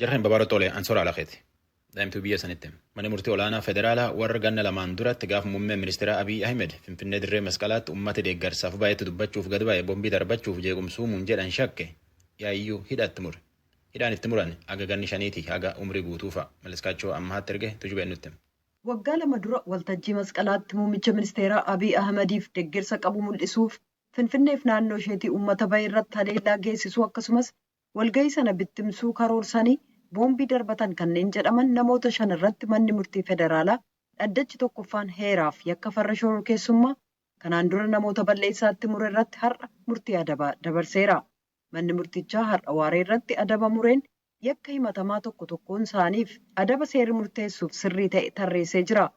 Jarheen babaaroo tolee ansoora alakeeti. Daa'imtuu biyya sanitti. Manni murtii olaanaa federaalaa warra ganna lamaan duratti gaafa muummeen ministeera Abiy Ahmed Finfinnee dirree masqalaatti uummata deeggarsaaf baay'eetti dubbachuuf gad ba'e bombii darbachuuf jeequmsuumuun jedhan shakke yaayyuu hidhaatti mure. Hidhaan itti muran haga ganni shaniiti haga umrii guutuu fa'a. Malliskaachoo ammaatti erge tujubeen nutti. Waggaa 2 dura waltajjii masqalaatti muummicha ministeeraa Abiy Ahmediif deeggarsa qabu mul'isuuf Finfinneef naannoo isheetii uummata bahe irratti haleellaa geessisuu akkasumas walgahii sana bittimsuu karoorsanii boombii darbatan kanneen jedhaman namoota 5 irratti manni murtii federaalaa dhaddachi tokkoffaan heeraaf yakka farra shororkeessummaa kanaan dura namoota balleessaatti mure irratti har'a murtii adabaa dabarseera. Manni murtichaa har'a waaree irratti adaba mureen yakka himatamaa tokko tokkoon isaaniif adaba seerri murteessuuf sirrii ta'e tarreessee jira.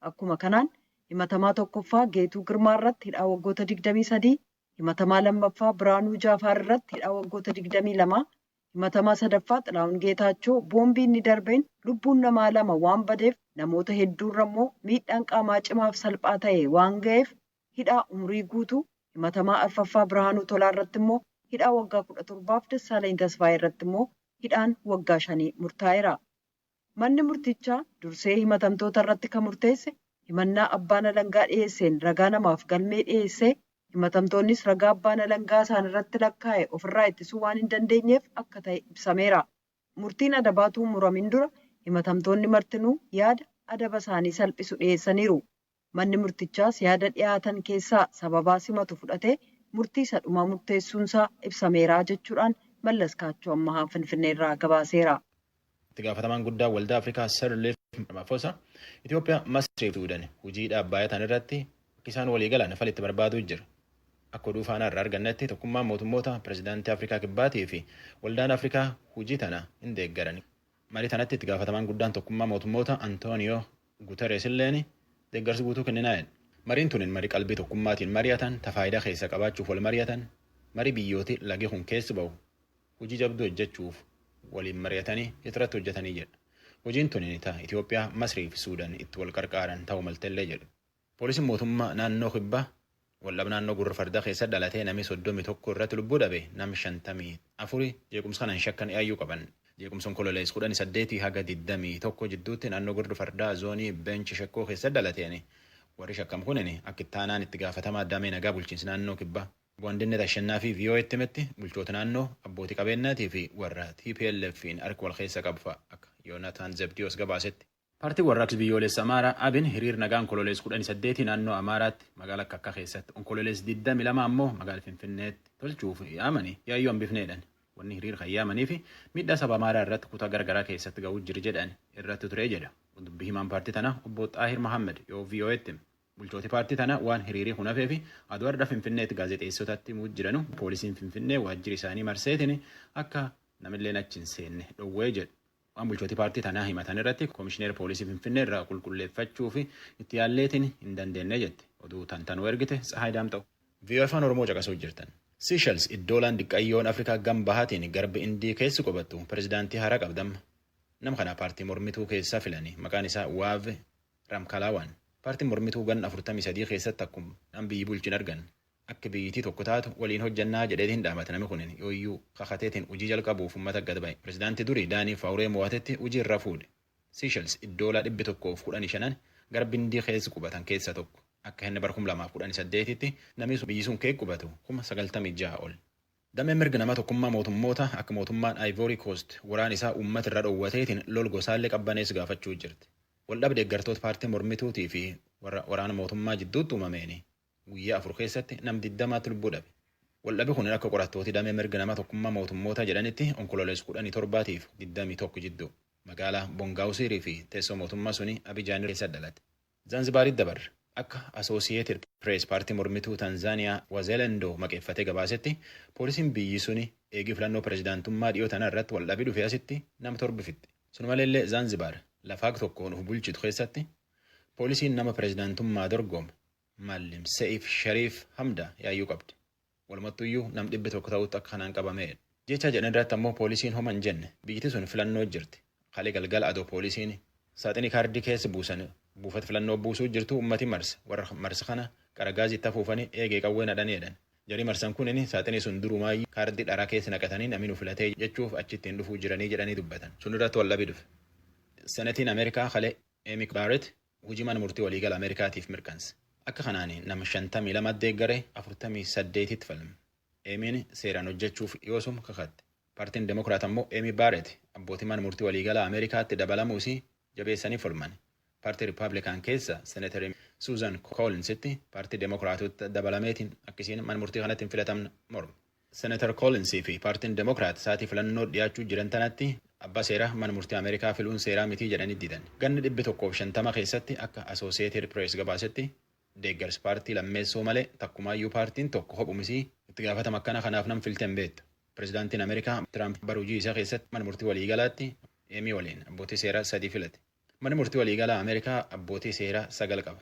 Akkuma kanaan himatamaa tokkoffaa Geetuu Girmaa irratti hidhaa waggoota 23, himatamaa lammaffaa Biraanuu Jaafaar irratti hidhaa waggoota 22, himatamaa sadaffaa Xilaahun Geetaachoo boombii inni darbeen lubbuun namaa 2 waan badeef namoota hedduurra immoo miidhaan qaamaa cimaaf salphaa ta'e waan ga'eef hidhaa umurii guutuu, himatamaa arfaffaa Birhaanuu Tolaa irratti immoo hidhaa waggaa 17 fi Dassaalany Tasfaayee irratti immoo hidhaan waggaa 5 murtaa'eera. Manni murtichaa dursee himatamtoota irratti kan murteesse himannaa abbaan alangaa dhiyeesseen ragaa namaaf galmee dhiyeessee himatamtoonnis ragaa abbaan alangaa isaan irratti lakkaa'e ofirraa ittisuu waan hin dandeenyeef akka ta'e ibsameera. Murtiin adabaa utuu hin muramin dura himatamtoonni martinuu yaada adaba isaanii salphisu dhiyeessaniiru. Manni murtichaas yaada dhiyaatan keessaa sababaa simatu fudhatee murtii isa dhumaa murteessuunsaa ibsameera jechuudhaan Mallaskaachoo Ammahaa Finfinneerraa gabaaseera. Itti gaafatamaan guddaa waldaa Afrikaa Sirleef Ramaphosa Itoophiyaa, Masrii fi Suudan hujii dhaabbayaa tan irratti akka isaan walii galan fala itti barbaaduu jira. Akka oduu faanaa irraa argannetti tokkummaan mootummoota pirezidaantii Afrikaa Kibbaatii fi waldaan Afrikaa hujii tana hin deeggaran. Marii tanatti itti gaafatamaan guddaan tokkummaa mootummoota Antooniyoo Guterees illeen deeggarsi guutuu kenninaa jedhe. Mariin tunin marii qalbii tokkummaatiin mari'atan ta faayidaa keessa qabaachuuf wal mari'atan marii biyyooti lagi kun keessi bahu hujii jabduu hojjachuuf waliin mari'atanii irratti hojjatanii jedha. Hojiin tunin ta Itoophiyaa, Masrii fi Suudan itti wal qarqaaran ta'uu maltellee jedhu. Poolisiin mootummaa naannoo Kibbaa waldhab naannoo Gurra Fardaa keessa dhalatee namni 31 irratti lubbuu dhabe nam 54 jeequmsa kanaan shakkan yaayyuu qaban. Jeequmsa Onkololeessa 18 haga 21 jidduutti naannoo Gurra Fardaa zoonii Bench Shekkoo keessa dhalateen warri shakkam kunin akka itti aanaan itti gaafatamaa damee nagaa bulchiinsi naannoo Kibbaa. Obbo Andinnat Ashannaafii VOA'tti himetti bulchoota naannoo, abbootii qabeennaatii fi warra TPLF'n harka wal keessa qabu fa'a akka Yoonataan Zebdiyoos gabaasetti. Paartiin Warraaqsi Biyyoolessa Amaaraa ABIN hiriir nagaa Onkololeessa 18 naannoo Amaaraatti magaala akka akka keessatti Onkololeessa 22 ammoo magaala Finfinneetti tolchuuf yaamani yaayyoo hambifneedhan. Wanni hiriir kan yaamanii fi miidhaa saba Amaaraa irratti kutaa garagaraa keessatti ga'uu jira jedhan irratti ture jedha. Dubbi himaan paartii tanaa obbo Xaahir Mahammed yoo VOA'tti hime. Bulchooti paartii tana waan hiriirii kun hafeefi aduu har'a Finfinneetti gaazexeessotatti himuu jiranu poolisiin Finfinnee waajjira isaanii marseetiin akka namilleen achi hin seenne dhowwee jedhu. Waan bulchooti paartii tanaa himatan irratti koomishineer poolisii Finfinnee irraa qulqulleeffachuuf itti yaalleetiin hin dandeenye jette. Oduu tantanuu ergite Tsahaay Daamxa'u. VOA Afaan Oromoo caqasuu jirtan. Seychelles iddoolaan diqqayyoon Afrikaa gam bahaatiin garba Indii keessi qubattu pirezidaantii haaraa qabdamma. Nam kana paartii mormituu keessaa filani maqaan isaa Waave Ramkalawan. Paartiin mormituu ganna 43 keessatti akkum nam biyyi bulchin argan. Akka biyyitii tokko taatu waliin hojjannaa jedheetiin dhaamate nami kunin yooyyuu kakateetiin hujii jalqabuuf ummata gad ba'e. Pirezidaantii durii Daanii Faawuree mo'atetti hujii irra fuudhe. Seychelles iddoola 115 garba Indii keessa qubatan keessa tokko. Akka inni bara 2018tti nami biyyi sun kee qubatu 96,000 ol. Dameen mirga nama tokkummaa mootummoota akka mootummaan Ivory Coast waraan isaa uummata irra dhoowwateetiin lol gosaallee qabbaneessu gaafachuu jirti. Waldhab deeggartoota paartii mormituutii fi warra waraana mootummaa jidduutti uumameeni guyyaa 4 keessatti nam 20tti lubbuu dhabe. Waldhabi kun akka qorattooti damee mirga nama tokkummaa mootummoota jedhanitti Onkololeessa 17tiif 21 jidduu magaalaa Bongaawusiirii fi teessoo mootummaa suni Abijaan keessa dhalate. Zaanzibaaritti dabarre. Akka Asoosiyeetid Pirees paartii mormituu Tanzaaniyaa Wazelendoo maqeeffatee gabaasetti poolisiin biyyi suni eegii filannoo pirezidaantummaa dhiyoo tana irratti waldhabii dhufe asitti nam torbi fixxe. Sun maleellee Zaanzibaar lafa hag tokkoon uf bulchitu keessatti poolisiin nama pirezidaantummaa dorgome Mallim Se'if Shariif Hamda yaayyuu qabde. Walumattuyyuu nam 100 ta'utti akka kanaan qabameedha. Jecha jedhan irratti ammoo poolisiin homa hin jenne. Biyyiti sun filannoo jirti. Kalee galgala adoo poolisiin saaxinii kaardii keessa buusan buufata filannoo buusuu jirtu ummati marse. Warra marse kana qara gaaziitti afuufanii eegee qawwee nadhanii jedhan. Jarii marsan kunin saaxinii sun durumaayyuu kaardii dharaa keessa naqatanii namni nu filatee jechuuf achi ittiin dhufuu jiranii jedhanii dubbatan. Sun irratti waldhabii dhufe. Senetiin Ameerikaa kalee Amy Barrett hojii mana murtii waliigala Ameerikaatiif mirkanse. Akka kanaan nama 52 deeggare, 48tti falme. Amyn seeraan hojjechuuf yoosum kakatte. Paartiin Demokiraat ammoo Amy Barrett abbootii mana murtii waliigala Ameerikaatti dabalamuus jabeessanii falman. Paartii Rippaabilikaan keessa Seneetari Suuzan Koolinsitti paartii Demokiraatotti dabalameetiin akkasiin mana murtii kanatti hin filatamne morme. Seneetar Koolinsii fi paartiin Demokiraat sa'aatii filannoo dhiyaachuu jiran tanatti abbaa seeraa mana murtii Ameerikaa filuun seeraa mitii jedhanii didan. Ganni 150 keessatti akka Associated Press gabaasetti deeggarsi paartii lammeessoo malee takkumaayyuu paartiin tokko hophumisii itti gaafatama akkana kanaaf nam filte hin beektu. Pireezidaantiin Ameerikaa Tiraamp bara hojii isaa keessatti mana murtii waliigalaatti Amy waliin abbootii seeraa sadii filate. Manni murtii waliigalaa Ameerikaa abbootii seeraa sagal qaba.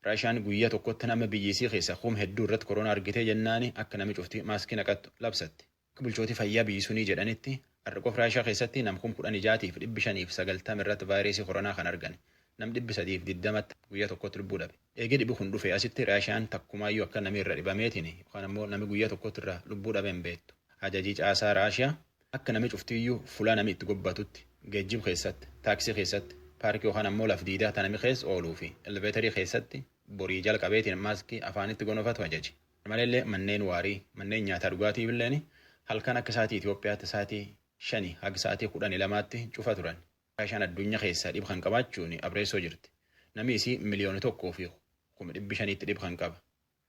Raashaan guyyaa tokkotti nama biyyisii keessa kum hedduu irratti koronaa argitee jennaani akka nami cufti maaskii naqattu labsatti. Akka bulchootii fayyaa biyyi sunii jedhanitti, har'a qofa Raashaa keessatti nam 16,590 irratti vaayirasii koronaa kan argan. Nam 320tti guyyaa tokkotti lubbuu dhabe. Eegee dhibi kun dhufe asitti Raashaan takkumaayyuu akka nami irra dhibameetiin yookaan ammoo nami guyyaa tokkotti irra lubbuu dhabe hin beektu. Ajajii caasaa Raashiyaa akka nami cuftiyyuu fuula nami itti gobbatutti, geejjiba keessatti, taaksii keessatti, paarkii yookaan ammoo laf diidaa ta nami keessa ooluu fi eleveetarii keessatti borii jalqabeetiin maaskii afaanitti gonofatu ajaji. Maleellee manneen waarii, manneen nyaataa dhugaatii illeen halkan akka sa'aatii Itoophiyaatti sa'aatii 5 haga sa'aatii 12tti cufa turan. Raashaan addunyaa keessaa dhib kan qabaachuun abreessoo jirti. Namni isii 1,500,000tti dhib kan qaba.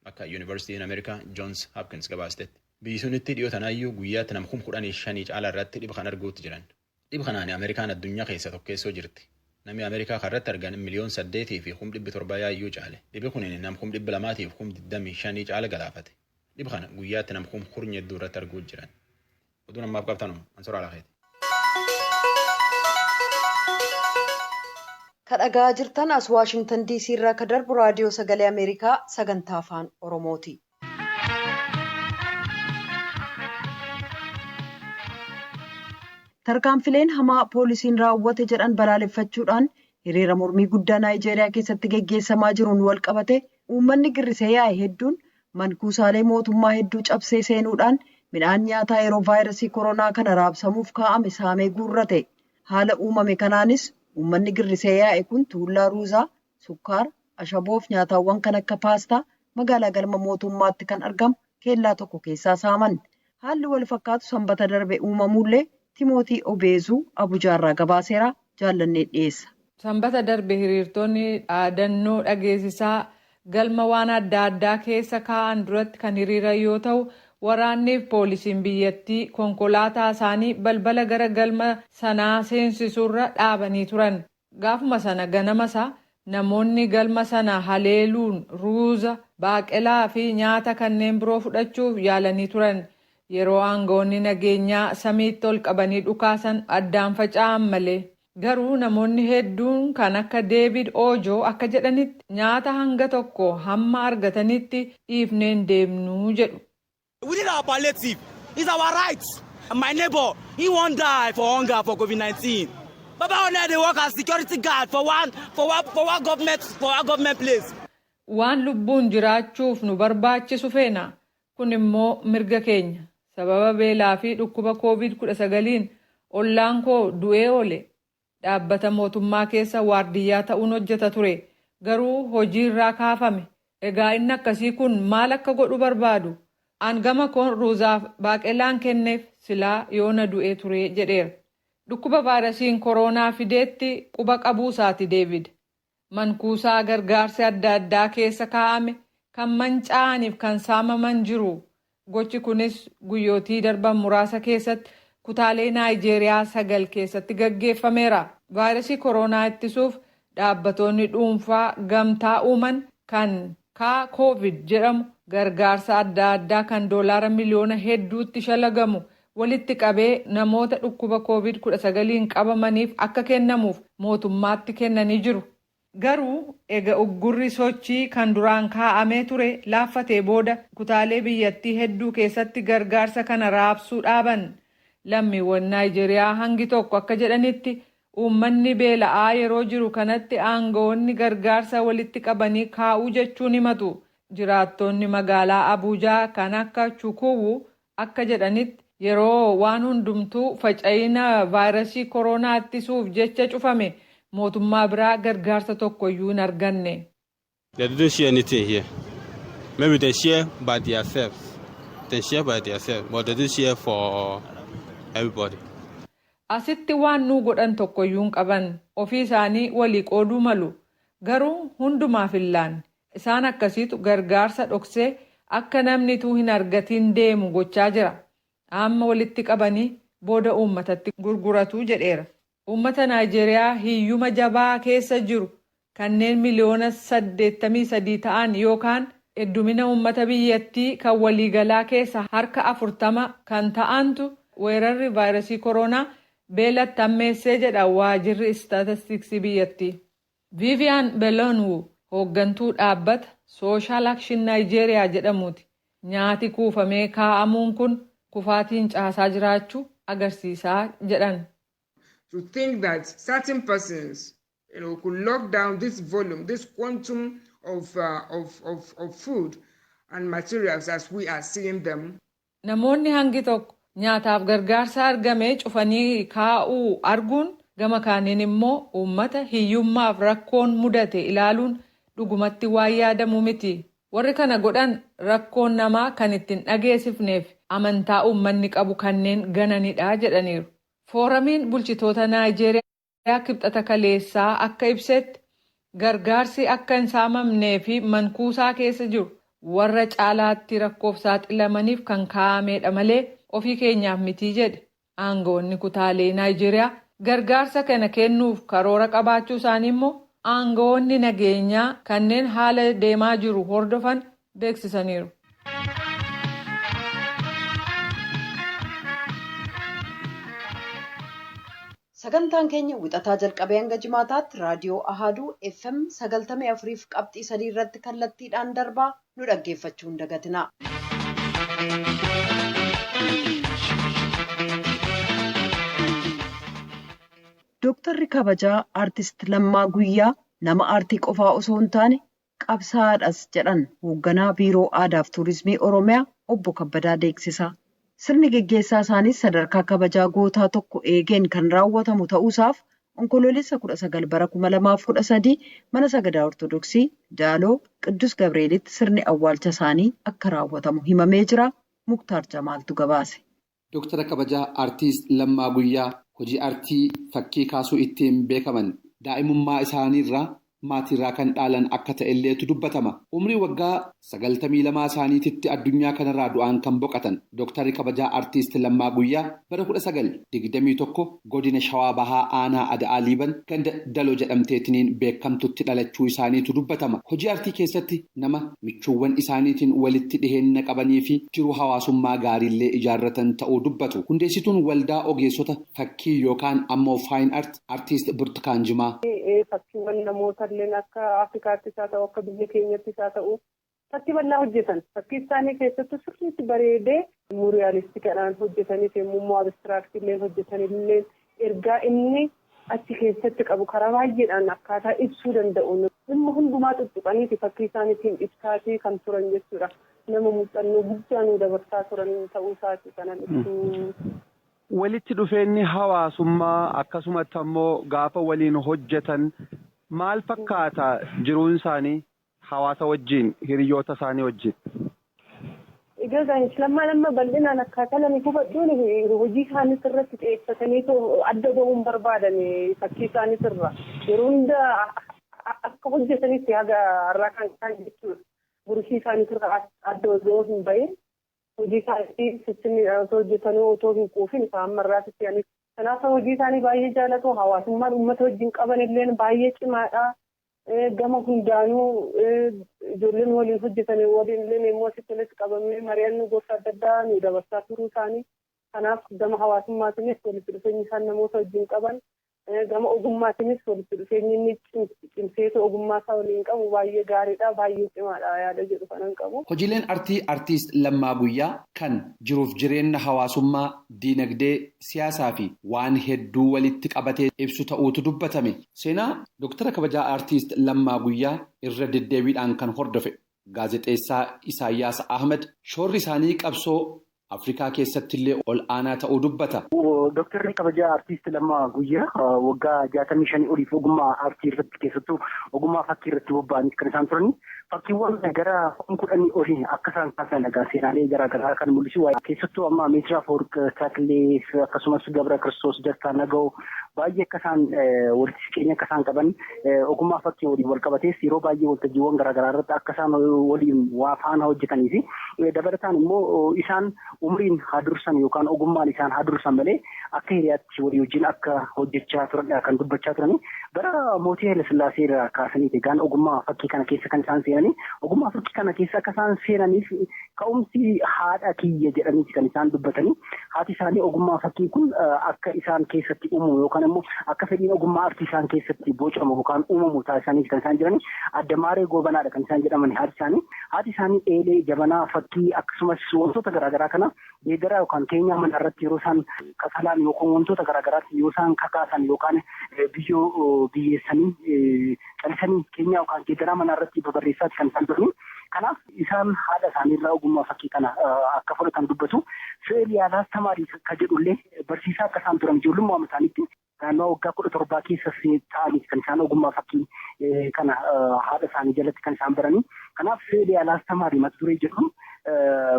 Akka Yuunivarsiitiin Ameerikaa Johns Hopkins gabaastetti. Biyyi sunitti dhiyoo tanaayyuu guyyaatti nama 15,000 caalaa irratti dhib kan arguutti jiran. Dhib kanaan Ameerikaan addunyaa keessa tokkeessoo jirti. Namni Ameerikaa kanarratti argan 8,700,000 yaayyuu caale. Dhibi kun nam 225,000 caala galaafate. Dhib kana guyyaatti nam kum kurnya hedduu irratti arguu jiran. Oduun ammaaf qabtanuma ansoraa laafeeti. Ka dhagaa jirtan as Waashingtan DC irraa ka darbu Raadiyoo Sagalee Ameerikaa sagantaa Afaan Oromooti. Tarkaanfileen hamaa poolisiin raawwate jedhan balaaleffachuudhaan hiriira mormii guddaa Naayijeeriyaa keessatti geggeessamaa jiruun wal qabate uummanni girrisee yaa'e hedduun mankuusaalee mootummaa hedduu cabsee seenuudhaan midhaan nyaataa yeroo vaayirasii koronaa kana raabsamuuf kaa'ame saamee guurrate. Haala uumame kanaanis uummanni girrisee yaa'e kun tuullaa ruuzaa, sukkaara, ashaboof nyaatawwan kan akka paastaa magaalaa galma mootummaatti kan argamu keellaa tokko keessaa saaman. Haalli wal fakkaatu Sanbata darbe uumamuullee Timootii Obeezuu Abujaarraa gabaaseera, Jaallannee dhiyeessa. Sanbata darbe hiriirtonni dhaadannoo dhageessisaa galma waan adda addaa keessa kaa'an duratti kan hiriiran yoo ta'u, waraanniif poolisiin biyyattii konkolaataa isaanii balbala gara galma sanaa seensisurra dhaabanii turan. Gaafuma sana ganama isaa namoonni galma sana haleeluun ruuza, baaqelaa fi nyaata kanneen biroo fudhachuuf yaalanii turan. Yeroo aangawoonni nageenyaa samiitti ol qabanii dhukaasan addaan faca'an malee. Garuu namoonni hedduun kan akka Deevid Oojoo akka jedhanitti, nyaata hanga tokko hamma argatanitti dhiifneen deemnuu jedhu. We need our palliative. It's our right. My neighbor, he won't die for hunger, for COVID-19. Baba Ona dey work as security guard for one government place. Waan lubbuun jiraachuuf nu barbaachisu feena. Kun immoo mirga keenya. Sababa beelaa fi dhukkuba COVID-19 ollaan koo du'ee oole. Dhaabbata mootummaa keessa waardiyyaa ta'uun hojjeta ture. Garuu hojii irraa kaafame. Egaa inni akkasii kun maal akka godhu barbaadu? An gama koon ruuzaaf baaqelaan kenneef, silaa yoona du'ee ture jedheera. Dhukkuba vaayirasiin koronaa fideetti quba qabuu isaati Deevid. Mankuusaa gargaarsi adda addaa keessa kaa'ame kan manca'aniif kan saamaman jiru. Gochi kunis guyyootii darban muraasa keessatti kutaalee Naayijeeriyaa sagal keessatti gaggeeffameera. Vaayirasii koronaa ittisuuf dhaabbatoonni dhuunfaa gamtaa uuman kan kaa COVID jedhamu gargaarsa adda addaa kan doolaara miliyoona hedduutti shalagamu walitti qabee namoota dhukkuba COVID-19 qabamaniif akka kennamuuf mootummaatti kennanii jiru. Garuu ega uggurri sochii kan duraan kaa'amee ture laaffatee booda kutaalee biyyattii hedduu keessatti gargaarsa kana raabsuu dhaaban. Lammiiwwan Naayijeeriyaa hangi tokko akka jedhanitti, uummanni beela'aa yeroo jiru kanatti aangawoonni gargaarsa walitti qabanii kaa'uu jechuun himatu. Jiraattonni magaalaa Abuujaa kan akka Chukuwu akka jedhanitti, yeroo waan hundumtuu faca'ina vaayirasii koronaa ittisuuf jecha cufame mootummaa biraa gargaarsa tokkoyyuu hin arganne. They didn't share anything here. Maybe they share by themselves. They share by themselves, but they didn't share for everybody. Asitti waan nuu godhan tokkoyyuu hin qaban. Ofii isaanii walii qooduu malu. Garuu hundumaaf hin laanne. Isaan akkasiitu gargaarsa dhoksee akka namni utuu hin argatiin deemu gochaa jira. Amma walitti qabanii booda uummatatti gurguratu jedheera. Uummata Naayijeeriyaa hiyyuma jabaa keessa jiru kanneen miliyoona 83 ta'an yookaan heddumina uummata biyyattii kan waliigalaa keessa harka 40 kan ta'antu weerarri vaayirasii koronaa beelatti hammeessee jedha waajirri istaatistiksii biyyattii. Viiviyaan Belonwu hooggantuu dhaabbata Social Action Naayijeeriyaa jedhamuuti. Nyaati kuufamee kaa'amuun kun kufaatiin caasaa jiraachuu agarsiisaa jedhan. To think that certain persons could lock down this volume, this quantum of food and materials as we are seeing them. Namoonni hangi tokko nyaataaf gargaarsa argame cufanii kaa'uu arguun, gama kaaniin immoo uummata hiyyummaaf rakkoon mudate ilaaluun dhugumatti waan yaadamu miti. Warri kana godhan rakkoon namaa kan ittiin dhageessifneef amantaa uummanni qabu kanneen gananidha jedhaniiru. Fooramiin bulchitoota Naayijeeriyaa Kibxata kaleessaa akka ibsetti, gargaarsi akka hin saamamnee fi mankuusaa keessa jiru warra caalaatti rakkoof saaxilamaniif kan kaa'amedha malee ofii keenyaaf mitii jedhe. Aangawoonni kutaalee Naayijeeriyaa gargaarsa kana kennuuf karoora qabaachuu isaanii immoo aangawoonni nageenyaa kanneen haala deemaa jiru hordofan beeksisaniiru. Sagantaan keenya Wixataa jalqabee hanga Jimaataatti raadiyoo Ahaaduu FM 94.3 irratti kallattiidhaan darbaa, nu dhaggeeffachuu hin dagatina. Dooktarri kabajaa Aartist Lammaa Guyyaa nama aartii qofaa osoo hin taane qabsaa'aadhas jedhan hoogganaa Biiroo Aadaaf Tuurizimii Oromiyaa Obbo Kabbadaa Deeksisaa. Sirni geggeessaa isaaniis sadarkaa kabajaa gootaa tokko eegeen kan raawwatamu ta'uusaaf Onkoloolessa 19 bara 2013 mana sagadaa Ortodoksii Daaloo Qiddus Gabreelitti sirni awwaalcha isaanii akka raawwatamu himamee jira. Muktaar Jamaaltu gabaase. Dooktara kabajaa Aartist Lammaa Guyyaa hojii aartii fakkii kaasuu ittiin beekaman daa'imummaa isaaniirraa maatiirraa kan dhaalan akka ta'elleetu dubbatama. Umrii waggaa 92 isaaniititti addunyaa kanarraa du'aan kan boqotan Dooktarri kabajaa Aartist Lammaa Guyyaa bara 1921 godina Shawaa Bahaa aanaa Ada'aa Liiban ganda Daloo jedhamteetiniin beekamtutti dhalachuu isaaniitu dubbatama. Hojii aartii keessatti nama michuuwwan isaaniitiin walitti dhiheenna qabanii fi jiruu hawaasummaa gaariillee ijaarratan ta'uu dubbatu. Hundeessituun waldaa ogeessota fakkii yookaan ammoo fine art Aartist Burtukaan Jimaa. Fakkiiwwan namoota illee akka Afrikaattis haa ta'u, akka biyya keenyattis haa ta'u, fakkii bal'aa hojjetan. Fakkii isaanii keessattuu sirriitti bareedee muralisticiidhaan hojjetaniif, yommuu immoo abstractii illee hojjetanillee, ergaa inni achi keessatti qabu karaa baay'eedhaan akkaataa ibsuu danda'u dhimma hundumaa tuttuqaniiti fakkii isaaniitiin ibsaatii kan turan jechuudha. Nama muuxannoo guddaa nuu dabarsaa turan ta'uu isaati kanan ibsuu. Walitti dhufeenyi hawaasummaa akkasumatti ammoo gaafa waliin hojjetan maal fakkaata jiruun isaanii hawaasa wajjin, hiriyoota isaanii wajjin? Egaa Lammaan amma bal'inaan akkaataa lami hubadhuun hojii isaanis irratti xiyyeeffatanii adda bahuun barbaadan. Fakkii isaanis irra yeroo hunda akka hojjetanitti haga har'aa kan isaan jechuudha. Burushii isaanis irra adda osoo hin bahin hojii isaanii sistimii osoo hojjetanuu otoo hin quufin isaan ammarraatitti ani. Kanaaf hojii isaanii baay'ee jaalatu. Hawaasummaan uummata wajjin qaban illee baay'ee cimaadha. Gama hundaanuu ijoolleen waliin hojjetan waliin illee immoo asitti walitti qabamee mari'annu gorsa adda addaa nu dabarsaa turuu isaanii. Kanaaf gama hawaasummaatiinis walitti dhufeenyi isaan namoota wajjin qaban, gama ogummaatiinis walitti dhufeenyi inni cimseetu ogummaa isaa waliin qabu baay'ee gaariidha, baay'ee cimaadha yaada jedhu kanan qabu. Hojiileen artii Artiist Lammaa Guyyaa kan jiruuf jireenya hawaasummaa, diinagdee, siyaasaa fi waan hedduu walitti qabatee ibsu ta'uutu dubbatame. Seenaa Dooktara kabajaa Artiist Lammaa Guyyaa irra deddeebiidhaan kan hordofe Gaazexeessaa Isaayyaas Ahmed shoorri isaanii qabsoo Afrikaa keessatti illee ol aanaa ta'uu dubbata. Dooktarri kabajaa Artiist Lammaa Guyyaa waggaa 65 oliif ogummaa aartii irratti, keessattuu ogummaa fakkii irratti bobba'anii kan isaan turani. Fakkiiwwan gara 10,000 olii akka isaan kaasan egaa seenaalee garaagaraa kan mul'isu. Keessattuu amma Meetira Afawarq Taakillee, akkasumas Gabra Kiristoos Dastaa Naga'oo baay'ee akka isaan walitti siqeenya akka isaan qaban, ogummaa fakkii waliin wal qabatees yeroo baay'ee waltajjiiwwan garaagaraa irratti akka isaan waliin waa faana hojjetanii fi dabalataan immoo isaan umriin haa dursan yookaan ogummaan isaan haa dursan malee akka hiriyaatti walii wajjin akka hojjechaa turanidha kan dubbachaa turanii. Bara mootii Haayila Sillaasee irraa kaasanii egaan ogummaa fakkii kana keessa kan isaan seenanii, ogummaa fakkii kana keessa akka isaan seenaniif ka'umsi haadha kiyya jedhaniiti kan isaan dubbatanii. Haati isaanii ogummaa fakkii kun akka isaan keessatti uumamu yookaan immoo akka fedhiin ogummaa aartii isaan keessatti bocamu yookaan uumamu taasisaniiti kan isaan jiranii. Adda Maaree Goobanaadha kan isaan jedhaman haati isaanii. Haati isaanii eelee, jabanaa, fakkii akkasumas wantoota garaagaraa kana deeggaraa yookaan keenyaa mana irratti yeroo isaan kafalaan yookaan wantoota garaagaraatti yoo isaan kakaasan yookaan biyyoo biyyeessanii calisanii keenyaa yookaan geeddaraa mana irratti babarreessaati kan isaan turani. Kanaaf isaan haadha isaaniirraa ogummaa fakkii kana akka fudhatan dubbatu. Si'il yaalaas tamaarii kan jedhullee barsiisaa akka isaan turan, ijoollummaa isaaniitti naannoo waggaa 17 keessa ta'aniif kan isaan ogummaa fakkii kana haadha isaanii jalatti kan isaan baranii. Kanaaf si'il yaalaas tamaarii mata duree jedhu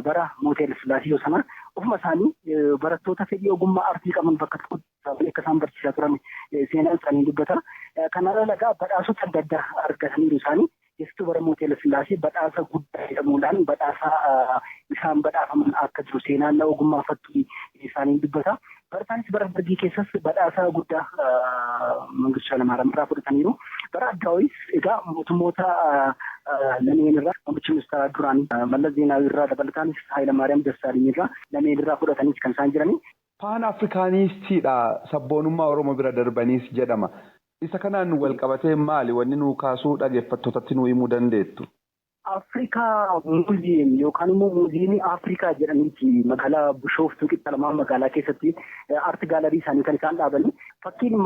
bara mootii Haayila Sillaasee yoo sana ofuma isaanii barattoota fedhii ogummaa aartii qaban bakka tokkotti akka isaan barsiisaa turan seenaan isaanii dubbata. Kanarra lagaa badhaasota adda addaa argataniiru isaanii. Keessattuu bara mootii Haayila Sillaasee badhaasa guddaa jedhamuudhaan badhaasa isaan badhaafaman akka jiru seenaan ogummaa fakkii isaanii dubbata. Barataanis bara dargii keessas badhaasa guddaa Mangistuu Hayilamaariyaam irraa fudhataniiru. Bara Addaawis egaa mootummoota lameen irraa, muummicha ministeeraa duraanii Mallas Zeenaawii irraa, dabalataanis Hayilamaariyaam Dassaalany irraa, lameen irraa fudhataniis kan isaan jiranii. Paan Afrikaanistiidha, sabboonummaa Oromoo bira darbaniis jedhama. Isa kanaan wal qabatee maali wanni nuu kaasuu dhaggeeffattootatti nuu himuu dandeettu? Afrikaa Museum yookaan immoo Muuziyeemii Afrikaa jedhaniiti magaalaa Bishooftuu qixa lamaan magaalaa keessatti art gallery isaanii kan isaan dhaabanii. Fakkiin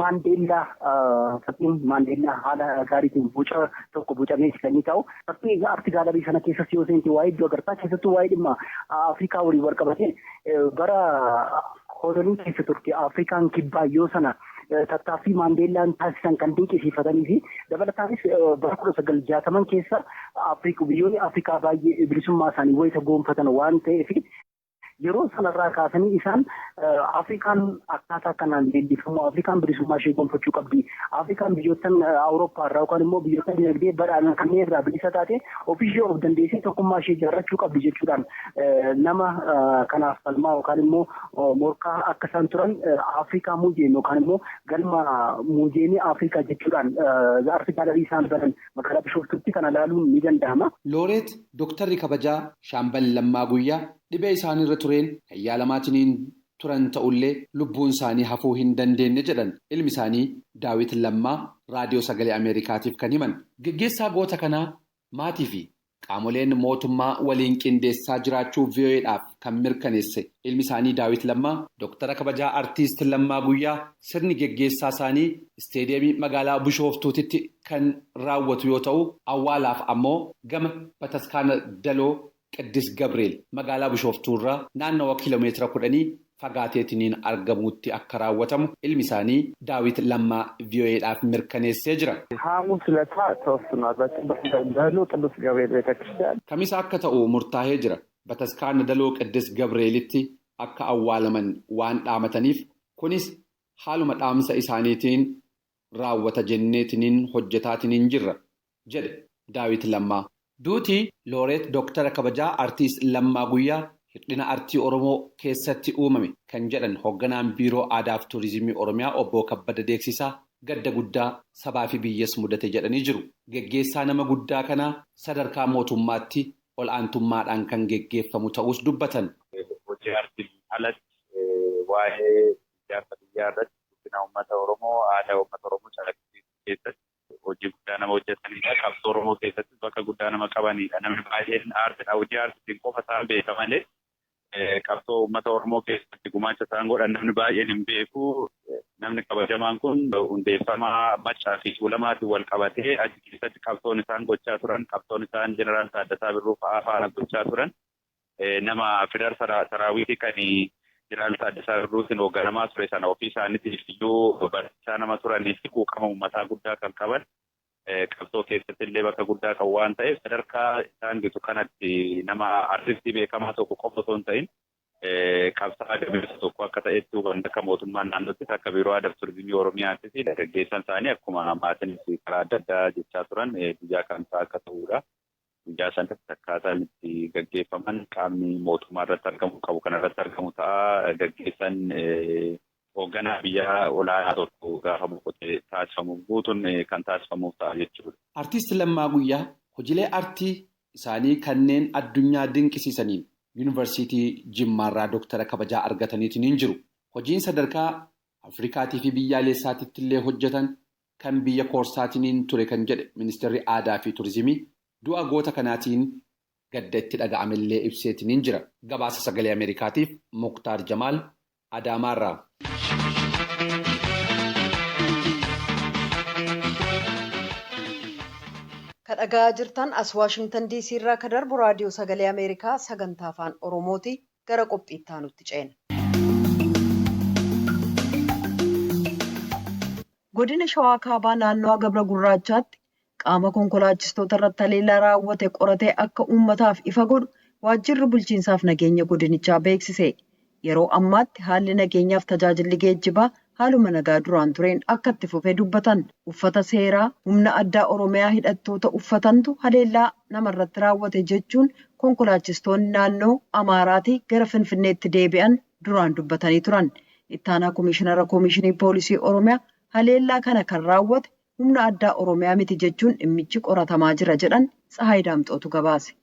Maandeellaa haala gaariitiin boca tokko bocamee kan inni ta'u. Fakkii art gallery sana keessas yoo seente waa'ee iddoo agartaa, keessattuu waa'ee dhimma Afrikaa waliin wal qabatee bara kolonii keessa turte Afrikaan Kibbaa yoo sana tattaaffii Maandeellaan taasisan kan dinqisiifatanii fi dabalataanis bara 1960n keessa biyyoonni Afrikaa baay'ee bilisummaa isaanii wayita goonfatan waan ta'eef, yeroo sanarraa kaasanii isaan Afrikaan akkaataa kanaan leellifamu, Afrikaan bilisummaa ishee gonfachuu qabdi. Afrikaan biyyoottan Awurooppaa irraa yookaan immoo biyyoota dinagdee badhaadhan kanneen irraa bilisa taate ofii ishee of dandeessee tokkummaa ishee ijaarrachuu qabdi jechuudhaan nama kanaaf falmaa yookaan immoo morkaa akka isaan turan Afrikaa Museum yookaan immoo galma Muuziyeemii Afrikaa jechuudhaan art gallery isaan banan magaalaa Bishooftuutti kana ilaaluun ni danda'ama. Looreet Dooktarri kabajaa Shaambal Lammaa Guyyaa dhibee isaaniirra tureen kan yaalamaatiniin turan ta'ullee lubbuun isaanii hafuu hin dandeenye jedhan ilmi isaanii Daawit Lammaa Raadiyoo Sagalee Ameerikaatiif kan himan. Geggeessaa goota kanaa maatii fi qaamoleen mootummaa waliin qindeessaa jiraachuu VOAdhaaf kan mirkaneesse ilmi isaanii Daawit Lammaa, Dooktara kabajaa Artiist Lammaa Guyyaa sirni geggeessaa isaanii isteediyeemii magaalaa Bishooftuutitti kan raawwatu yoo ta'u, awwaalaaf ammoo gama bataskaana Daloo Qiddis Gabriel magaalaa Bishooftuurraa naannawa kiiloomeetira 10 fagaateetiniin argamutti akka raawwatamu ilmi isaanii Daawit Lammaa VOAdhaaf mirkaneessee jira. ሐሙስ ዕለታ ተወስኗል። በሎ ቅዱስ ገብርኤል ቤተክርስቲያን Kamisa akka ta'u murtaa'ee jira. Bataskaana Daloo Qiddis Gabreelitti akka awwaalaman waan dhaamataniif, kunis haaluma dhaamsa isaaniitiin raawwata jenneetiniin hojjetaatiniin jirra jedhe Daawit Lammaa. Duutii Looreet Dooktara kabajaa Artiist Lammaa Guyyaa hir'ina artii Oromoo keessatti uumame kan jedhan hoogganaan Biiroo Aadaa fi Turizimii Oromiyaa Obbo Kabbada Deeksisaa, gadda guddaa sabaa fi biyyas mudate jedhanii jiru. Geggeessaa nama guddaa kanaa sadarkaa mootummaatti ol aantummaadhaan kan geggeeffamu ta'us dubbatan. Hojii aartiin alatti waa'ee ijaarsa biyyaa irratti guddina uummata Oromoo, aadaa uummata Oromoo calaqqisiisuu keessatti hojii guddaa nama hojjetanidha. Qabsoo Oromoo keessattis bakka guddaa nama qabanidha. Namni baay'een aartiidha. Hojii aartiitiin qofa isaan beeka malee Qabsoo uummata Oromoo keessatti gumaacha isaan godhan namni baay'een hin beeku. Namni kabajamaan kun hundeeffamaa Maccaa fi Tuulamaatiin wal qabatee achi keessatti qabsoon isaan gochaa turan, qabsoon isaan Jeneraal Taaddasaa Birruu fa'aa faana gochaa turan, nama Federaal Saraawitii kan Jeneraal Taaddasaa Birruutiin hoogganamaa ture sana ofii isaaniitiif iyyuu barsiisaa nama turanii fi quuqama uummataa guddaa kan qaban, qabsoo keessatti illee bakka guddaa kan waan ta'eef, sadarkaa isaan gitu kanatti nama artistii beekamaa tokko qofa osoo hin ta'in qabsaa'aa gameessa tokko akka ta'etti hubanna. Akka mootummaan naannoottis, akka Biiroo Aadaa fi Turizimii Oromiyaattis, dargaggeessan isaanii akkuma maatiinis karaa adda addaa jechaa turan guyyaa kamsaa akka ta'udha. Guyyaa sanatti akkaataan itti gaggeeffaman qaamni mootummaa irratti argamu qabu kan irratti argamu ta'a. Gaggeessan hoogganaa biyyaa olaanaa tokko gaafa boqotee taasifamuuf guutuun kan taasifamuuf ta'a jechuudha. Artiist Lammaa Guyyaa hojiilee aartii isaanii kanneen addunyaa dinqisiisaniin Yuunivarsiitii Jimmaarraa Dooktara kabajaa argataniitiin hin jiru. Hojiin sadarkaa Afrikaatii fi biyyaalessaatitti illee hojjetan kan biyya koorsaatiin ture kan jedhe Ministeerri Aadaa fi Turizimii, du'a goota kanaatiin gadda itti dhaga'amellee ibseetiin jira. Gabaasa Sagalee Ameerikaatiif Muktaar Jamaal, Adaamaarraa. Ka dhagaa jirtan as Waashingtan DC irraa ka darbu Raadiyoo Sagalee Ameerikaa sagantaa Afaan Oromooti. Gara qophiitti aanutti ceena. Godina Shawaa Kaabaa naannoo Gabra Gurraachaatti qaama konkolaachistoota irratti haleellaa raawwate qoratee akka uummataaf ifa godhu waajjirri bulchiinsaaf nageenya godinichaa beeksise. Yeroo ammaatti haalli nageenyaaf tajaajilli geejjibaa haaluma nagaa duraan tureen akka itti fufee dubbatan. Uffata seeraa humna addaa Oromiyaa hidhattoota uffatantu haleellaa namarratti raawwate jechuun konkolaachistoonni naannoo Amaaraatii gara Finfinneetti deebi'an duraan dubbatanii turan. Ittaanaa Komishinara Komishinii Poolisii Oromiyaa haleellaa kana kan raawwate humna addaa Oromiyaa miti jechuun dhimmichi qoratamaa jira jedhan. Tsahaay Daamxootu gabaase.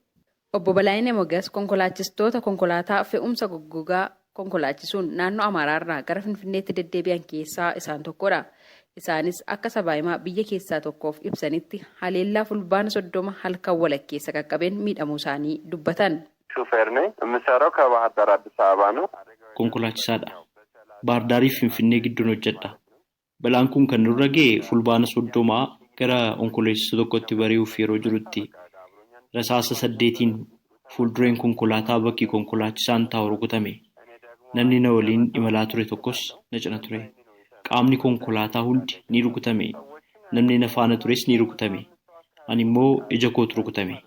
Obbo Balaayinee Mogas konkolaachistoota konkolaataa fe'umsa goggogaa konkolaachisuun naannoo Amaaraarraa gara Finfinneetti deddeebi'an keessaa isaan tokkodha. Isaanis akka sabaahimaa biyya keessaa tokkoof ibsanitti haleellaa Fulbaana 30 halkan walakkeessa qaqqabeen miidhamuu isaanii dubbatan. ሹፌር ነኝ። የምሰራው ከባህር ዳር አዲስ አበባ ነው። Konkolaachisaadha. Baardaariif Finfinnee gidduun hojjedha. Balaan kun kan nurra ga'e Fulbaana 30 gara Onkoloolessa 1tti bari'uuf yeroo jirutti. Rasaasa saddeetiin fuuldureen konkolaataa bakki konkolaachisaan taa'u rukutame. Namni na waliin imalaa ture tokkos na cina ture. Qaamni konkolaataa hundi ni rukutame. Namni na faana tures ni rukutame. Ani immoo ija kootu rukutame.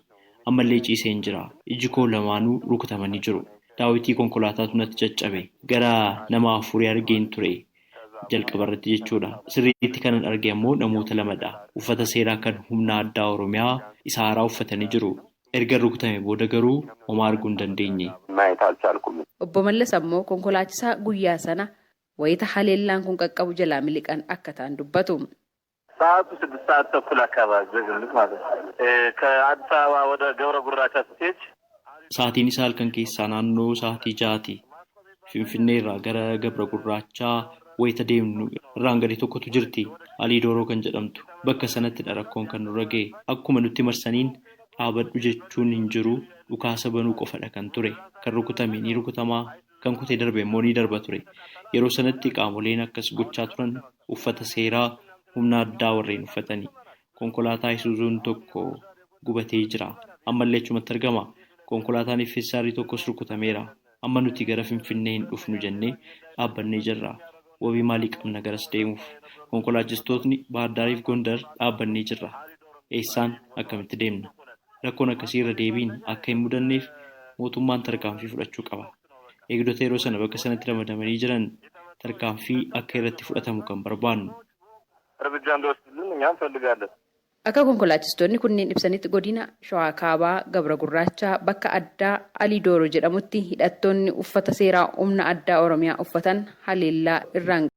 Ammallee ciiseen jira. Iji koo lamaanuu rukutamanii jiru. Daawitii konkolaataatu natti caccabe. Gara nama afurii argeen ture. Jalqaba irratti jechuudha. Sirriitti kanan arge ammoo namoota lamadha. Uffata seeraa kan humna addaa Oromiyaa isa haaraa uffatanii jiru. Erga rukutame booda garuu homaa arguu hin dandeenye. ማየት አልቻልኩም። Obbo Mallas ammoo konkolaachisaa guyyaa sana wayita haleellaan kun qaqqabu jalaa miliqan akka ta'an dubbatu. ሰዓቱ 6 ሰዓት ተኩል አካባቢ በግምት ማለት ነው። ከአዲስ አበባ ወደ ገብረ ጉራቻ ስትሄድ Sa'aatiin isaa halkan keessaa naannoo sa'aatii 6ti. Finfinnee irraa gara Gabra Gurraachaa wayita deemnu irraan gadi tokkotu jirti. Alii Dooroo kan jedhamtu. Bakka sanattidha rakkoon kan nurra ga'e. Akkuma nutti marsaniin dhaabadhu jechuun hin jiru, dhukaasa banuu qofadha kan ture. Kan rukutame ni rukutamaa, kan kutee darbe immoo ni darba ture. Yeroo sanatti qaamoleen akkas gochaa turan uffata seeraa humna addaa warreen uffatanii. Konkolaataa Isuuzuun tokko gubatee jira. Ammallee achumatti argama. Konkolaataan FSR tokkos rukutameera. Amma nuti gara Finfinnee hin dhufnu jennee dhaabbannee jirra. Wabii maalii qabna garas deemuuf? Konkolaachistootni Baahirdaariif Gondar dhaabbannee jirra. Eessaan akkamitti deemna? Rakkoon akkasii irra deebiin akka hin mudanneef mootummaan tarkaanfii fudhachuu qaba. Eegdota yeroo sana bakka sanatti ramadamanii jiran tarkaanfii akka irratti fudhatamu kan barbaannu. እርምጃ እንዲወስድልን እኛ እንፈልጋለን። Akka konkolaachistoonni kunneen ibsanitti, godina Shawaa Kaabaa Gabra Gurraachaa bakka addaa Alii Dooroo jedhamutti hidhattoonni uffata seeraa humna addaa Oromiyaa uffatan haleellaa irraan